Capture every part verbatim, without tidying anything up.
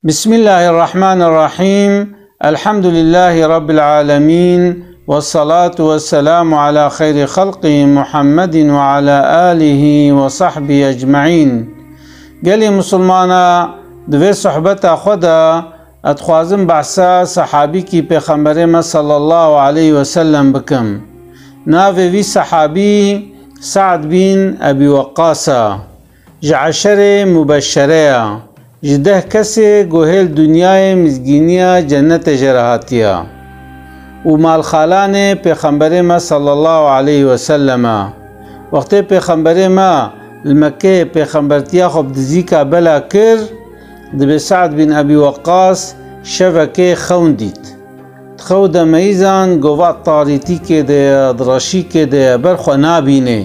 Bismillahirrahmanirrahim. Elhamdülillahi Rabbil alemin. Ve salatu ve selamu ala xeyri xalqi Muhammedin ve ala alihi ve sahbihi ecmaîn. Gelî Musulmana, di vê sohbeta xwe de ez dixwazim behsa sehabîkî Pêxemberê me sallallahu aleyhi ve sellem bikim. Navê vî sehabî Sa'd bin Ebî Weqqas e. Ji eşerê mubeşere ye. Ji deh kesê ku hêl dinyayê mizgîniya cennetê jê re hatiye. Û malxalanê Pêxemberê me sallallahu aleyhi ve sellem e. Wextê Pêxemberê me li Mekkeyê pêxembertiya xwe bi dizîka bela kir, dibê Sa'd bin Ebî Weqqas şevekê xewn dît. Di xew de meyzand ku va tarîtîkê de ye, di reşîkê de ye, ber xwe nabînê.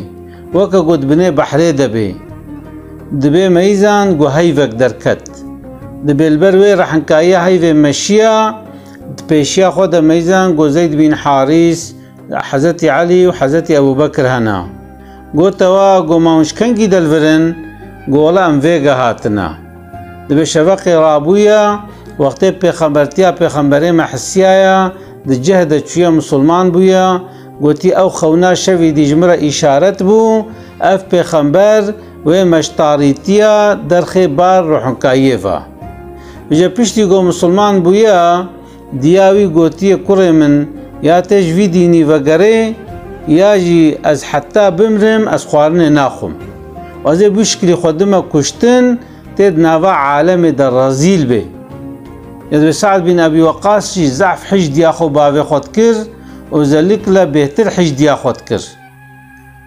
Weke ku di binê behrê de bê. Dibê meyzand ku heyvek derket. Dibê li ber wê rehenkayiya heyvê meşiya, di pêşiya xwe de meyzand ku Zeyd bin Harîs, Hezretî Elî û Hezretî Ebû Bekir hene. Gote wa, go ma hûn ji kengî de li vir in? Go wela em vêge hatine. Dibê şeveqê rabûye, wextê pêxembertiya pêxemberê me hisiyaye, di cih de çûye musulman bûye, gotî ew xewna şevî dî ji min re îşaret bû, ev pêxember wê me ji tarîtiya derxê bar rohinkayiyê ve. Ji piştî ku musulman bûye, diya wî gotiye, kurê min, ya tê ji vî dînî vegerê, ya jî ez heta bimrim ez xwarinê naxwim. Ez ê bi şiklî xwe dime kuştin, tê di nava alemê de rezîl bê. Ya dibê Sa'd bin Ebî Weqqas jî zehf hij diya xwe bavê xwe dikir, özellikle bêhtir hij diya xwe dikir.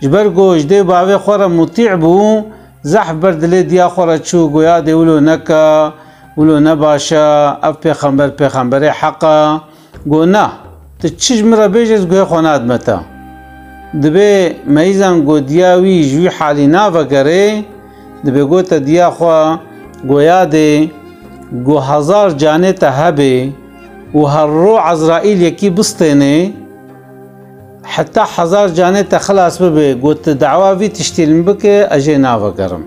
Ji ber ku ji dê bavê xwe re mutî bû, zehf ber dilê diya xwe re çû, goya dê wilo neke, wilo ne baş e, ev pêxember pêxemberê heq e. Go na, tu çi ji min re bêjê, ez guhê xwe nadime te. Dibê meyzan go diya wî ji wî halî navegerê, dibê gote diya xwe, goya dê, go hezar canê te hebê û her ro Ezraîl yekî bistênê, heta hezar canê te xilas bibe, got, tu dawa vî tiştî li min bike, ez jê navegerim.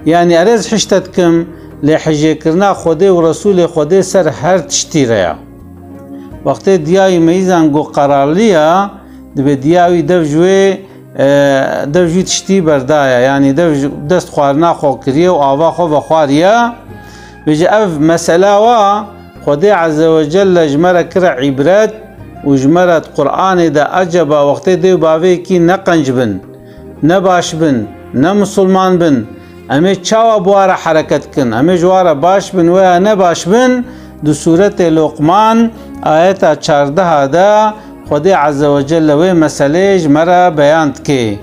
Yanî erê ez hişte dikim, lê hijêkirina Xwedê û Resûlê Xwedê ser her tiştî re ye. Wextê diya wî meyîzan got qerarlî ye, dibê diya wî dev ji wê, e, dev ji wî tiştî berdaye. Yanî dev ji dest xwarina xwe kiriye û ava xwe vexwariye. Vêce ev mesela wa Xwedê Azze ve Celle ji me re kire îbret û ji me re di Qur'anê de, eceba wextê dê û bavê yekî ne qenc bin, ne baş bin, ne misilman bin, em ê çawa bi wa re hereket kin? Em ê ji wa re baş bin weya ne baş bin? Di Sûretê Loqman, ayeta çardeha de Xwedê Azze ve Celle wê meselê ji me re beyan dike.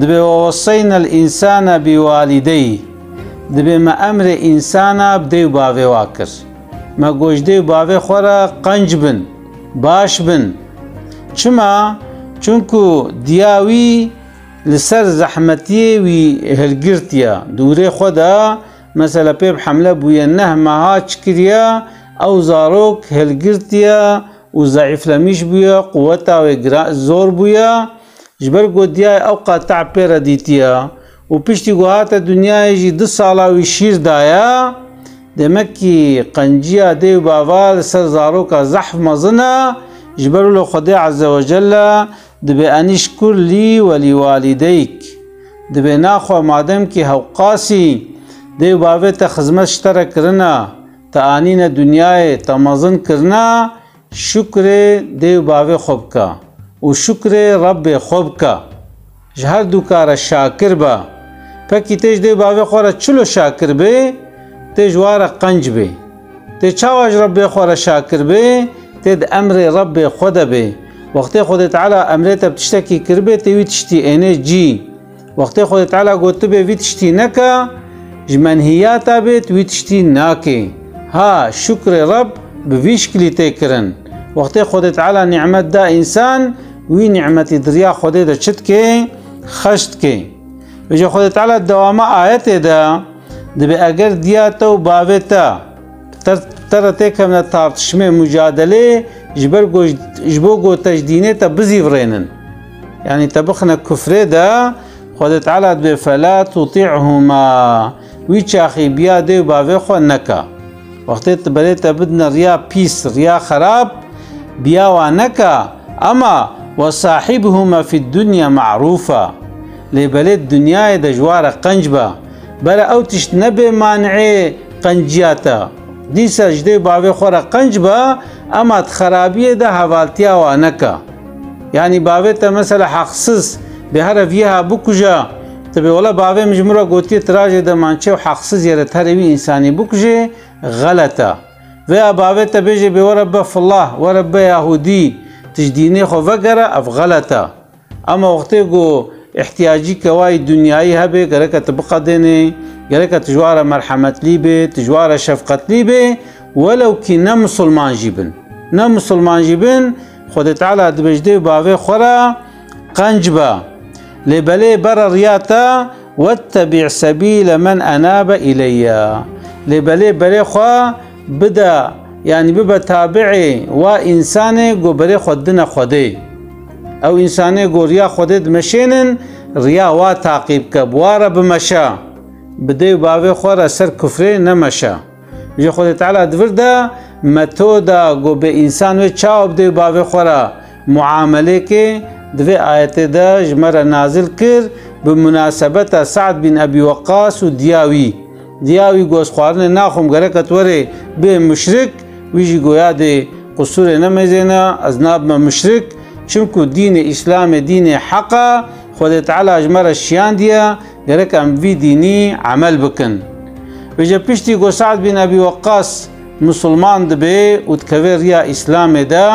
Dibê, "Ve wesseynel însane bi walideyh." Dibê me emrê însana bi dê û bavê wa kir. Me got ji dê û bavê xwe re qenc bin, baş bin. Çima? Çunku diya wî li ser zehmetiyê wî hilgirtiye. Di wîrê xwe de, mesela, pê bi hemle bûye, neh meha çi kiriye, ew zarok hilgirtiye û zeîflemîş bûye, quweta wê gira-, zor bûye. Ji ber ku diya ew qat te'b pê re dîtiye û piştî ku hate dinyayê jî du sala wî şîr daye, demek kî qenciya dê û bava li ser zaroka zehf mezin e, ji ber wilo Xwedê Azze ve Celle dibê enîşkur lî we lî walîdeyk. Dibê naxwe madem kî hewqasî dê û bavê te xizmet ji te re kirine, te anîne dinyayê, te mezin kirine, şukrê dê û bavê xwe bike û şukrê Rebbê xwe bike. Ji her du kare şakir be. Pekî tê ji dê û bavê xwe re çilo şakir bê? Tê ji wa re qenc bê. Tê çawa ji Rebbê xwe re şakir bê? Tê di emrê Rebbê xwe de bê. Wextê Xwedê Teala emrê te bi tiştekî kiribê, tê wî tiştî ênê cî. Wextê Xwedê Teala gotibê vî tiştî neke, ji menhiyata bê, tu wî tiştî nakê. Ha, şukrê Reb bi vî şikilî tê kirin. Wextê Xwedê Teala nîmet da însan, wî nîmetî di riya Xwedê de çi dikê? Xerc dikê. Vêca Xwedê Teala dewama ayetê de dibê, eger diya te û bavê te Te, te re têkevne tartişmê, mucadelê, ji ber ku ji, ji bo ku te ji dînê te bizîvirênin. Yanî te bixine kufrê de, Xwedê Teala dibê, "Fela tuti'huma." Wî çaxî biya dê û bavê xwe neke. Wextê tu belê te bidine riya pîs, riya xerab, biya wa neke, ema "وصاحبهما في الدنيا معروفا". Lê belê dinyayê de ji wa re qenc be. Bere ew tişt nebe mani'ê qenciya te. Dîsa ji dê bavê xwe re qenc be, ema di xerabiyê de hevaltiya wa neke. Yanî bavê te mesela heqsiz bê here viyê ha bikuje, tu bê wele bavê min ji min re gotiye tirajê de man çê û heqsiz yere terê wî însanî bikujê, xelet e. Veya bavê te bêje bê were be fillah, were be yahûdî, tu ji dînê xwe vegere, ev xelet e. Ema wextê ku îhtiyacî kewayî dinyayî hebe, gereke tu biqedênê, gereke tu ji wa re merhemetlî bê, tu ji wa re şefqetlî bê, welew kî ne misilman jî bin. Ne misilman jî bin, Xwedê Teala dibe ji dê bavê xwe re qenc be. Lê belê bere riya te, "واتبع سبيل من أناب إلي". Lê belê berê xwe bide, yanî bibe tabi'ê wa însanê ku berê xwe didine Xwedê. Ew însanê ku riya Xwedê dimeşênin, riya wa taqîb ke, bi wa re bimeşe. Bi dê û bavê xwe re ser kufrê nemeşe. Ji Xwedê Teala di vir de metoda ku bê însan wê çawa bi dê û bavê xwe re muamelê kê, di vê ayetê de ji me re nazil kir, bi munasebeta Sa'd bin Ebî Weqqas û diya wî. Diya wî got, "Ez xwarinê naxwim, gereke tu werê bê muşrik." Wî jî goya dê, "Qusûrê nemêzêne, ez nabime muşrik, çimku dînê Îslamê dînê heq e, Xwedê Teala ji me re şiyandiye, gerek em vî dînî emel bikin." Vêce piştî ku Sa'd bin Ebî Weqqas misilman dibe û dikeve riya Îslamê de,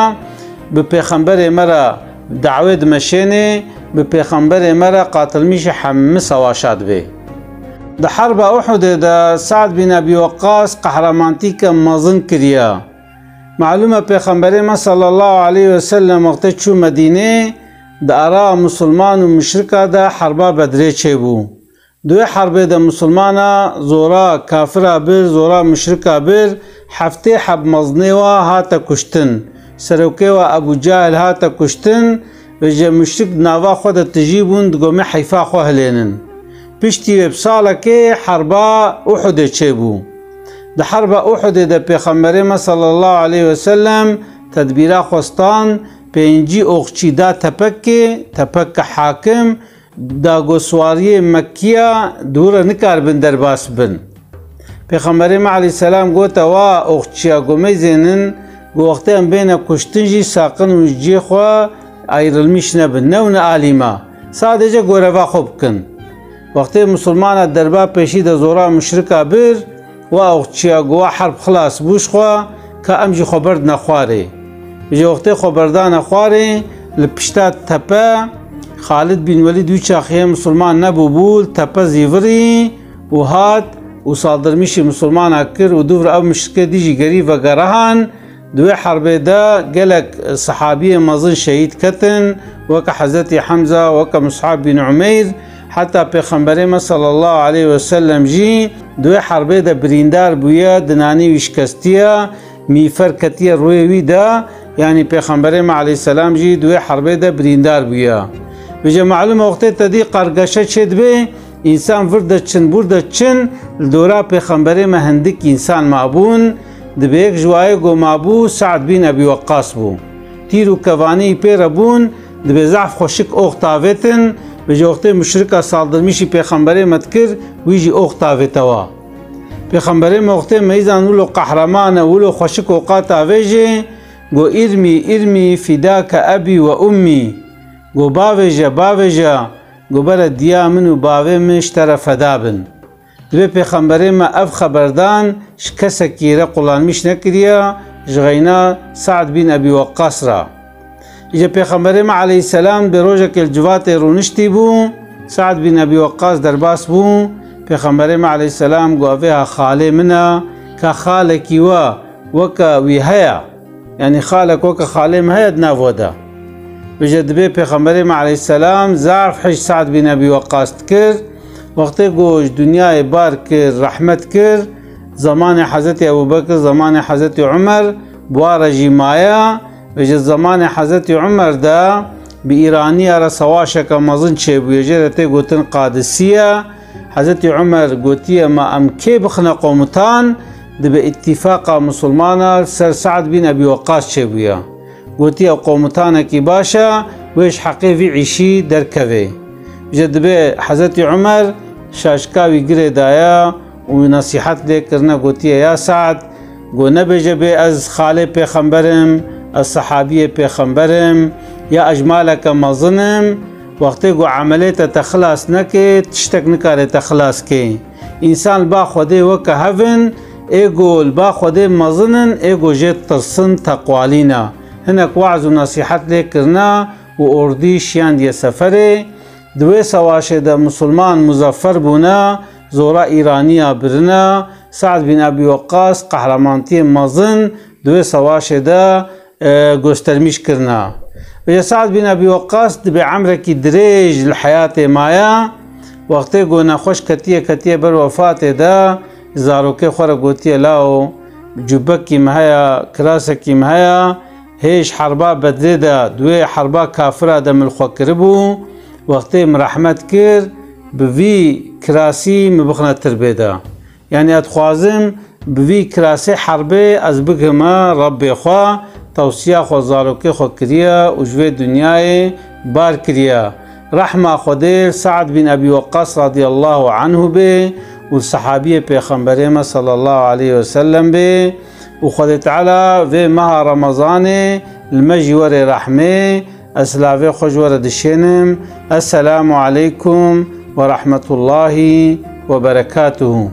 bi Pêxemberê me re dawê dimeşêne, bi Pêxemberê me re qatilmîşê hemî sewaşa dibe. Di herba Uhudê de Sa'd bin Ebî Weqqas qehremanîtîke mezin kiriye. Malûm e Pêxemberê me sallallahu aleyhi ve sellem wextê çû Medînê, di ara misilman û muşrika de herba Bedrê çêbû. Di wê herbê de misilmana zora kafira bir, zora muşrika bir, heftê heb mezinê wa hate kuştin. Serokê wa Ebû Cehil hate kuştin, vêce muşrik di nava xwe de tijî bûn, digo me heyfa xwe hilênin. Piştî wê bi salekê herba Uhudê çêbû. Di herba Uhudê de Pêxemberê me sallallahu aleyhi ve sellem tedbîra xwe stand, pêncî oxçî da tepekê, tepeke hakim, da ku swariyê Mekkiya di wir re nikaribin derbas bin. Pêxemberê me aleyhisselam gote wa oxçiya ku meyzênin, ku wextê em bêne kuştin jî saqin û ji cihê xwe ayrılmış nebin, newne alî me. Sadece goreva xwe bikin. Wextê misilmana derba pêşî de zora muşrika bir, wa oxçiya ku wa herb xilas bû ji xwe, ka em jî xwe berdine xwarê. Ji wextê xwe berdane xwarê, li pişta tepe, Xalid bin Welîd wî çaxiye misilman nebûbû, li tepe zîvirî û hat û saldırmîşî misilmana kir û dûvra ew muşrikê dî jî gerî vegerihan. Di wê herbê de gelek sehabiyê mezin şehîd ketin, weke Hezretî Hemza, weke Mus'ab bin Umeyr, heta Pêxemberê me sallallahu aleyhi ve sellem jî di wê herbê de birîndar bûye, dinanî wî şikestiye, mîfer ketiye rûyê wî de, yanî Pêxemberê me aleyhisselam jî di wê herbê de birîndar bûye. Vêce malûm e wextê te dî qargeşe çêdibe, însan vir de çin, bûr de çin, li dora Pêxemberê me hindik însan mabûn, dibe yek ji wayê ku mabû Sa'd bin Ebî Weqqas bû. Tîr û kevanî pê re bûn, dibe zehf xweşik ox tavêtin, vêce wextê muşrika saldırmîşî Pêxemberê me dikir, wî jî ox tavêtewa. Pêxemberê me wextê meyzan wilo qehreman e, wilo xweşik oqa tavêjê, go, "Îrmî, îrmî, fîdake ebî we ummî." Go, "Bavêje, bavêje, go bere diya min û bavê min ji te re feda bin." Divê Pêxemberê me ev xeberdan ji kesekî re qulanmîş nekiriye, ji xeyna Sa'd bin Ebî Weqqas re. Îca Pêxemberê me aleyhisselam bi rojekê li civatê rûniştî bû, Sa'd bin Ebî Weqqas derbas bû. Pêxemberê me aleyhisselam got, "Vêha xalê min e, ka xalekî we weke wî heye." Yanî xalek weke xalê me heye di nav we de. Vêce dibê Pêxemberê me aleyhisselam zaf hej Sa'd bin Ebî Weqqas dikir. Wextê ku ji dinyayê bar kir, rehmet kir, zemanê Hezretî Ebû Bekir, zemanê Hezretî Umer, bi wa re jî maye. Vêce zemanê Hezretî Umer de bi Îraniya re sewaşeke mezin çêbûye. Jê re tê gotin Qadisiye. Hezretî Umer gotiye, "Ma em kê bixine qomutan, dibe îtîfaqa misilmana li ser Sa'd bin Ebî Weqqas çêbûya. Gotiye, qomutanekî baş e, wê ji heqê vî îşî derkeve. Ji dibe Hezretî Umer şaşka wî girê daye û nesîhet lê kirine, gotiye, ya Sa'd, go nebêje bê ez xalê pêxember im, ez sehabiyê pêxember im, ya ez ji maleke mezin im, wextê ku emelê te te xilas neke, tiştek nikare te xilas ke. Însan li ba Xwedê weke hev in, ê ku li ba Xwedê mezin in, ê ku jê tirsin teqwalî ne. Hinek weaz û nesîhet lê kirine û ordî şiyandiye seferê. Di wê sewaşê de misilman muzeffer bûne, zora Îraniya birine, Sa'd bin Ebî Weqqas qehremantiye mezin di wê sewaşê de e, göstermiş kirina. Vêca Sa'd bin Ebî Weqqas dibe emrekî dirêj li heyatê maye, wextê ku nexweş ketiye, ketiye ber wefatê de, zarokê xwe re gotiye, lawo, cubekî min heye, kirasekî min heye, hê ji herba Bedrê de, di wê herba kafira de min li xwe kiribû, wextê min rehmet kir, bi vî kirasî min bixine tirbê de. Yanî ez dixwazim bi vî kirasê herbê ez bigihime Rebbê xwe, tewsiya xwe zarokê xwe kiriye û ji vê dinyayê bar kiriye. Rehma Xwedê li Sa'd bin Ebî Weqqas radiyallahu anhu bê û li sehabiyê Pêxemberê me sallallahu aleyhi ve sellem bê û Xwedê Teala vê meha Remezanê li me jî were rehmê. Ez silavê xwe ji we re dişênim. Esselamu aleykum ve rahmetullahi ve berekatuhu.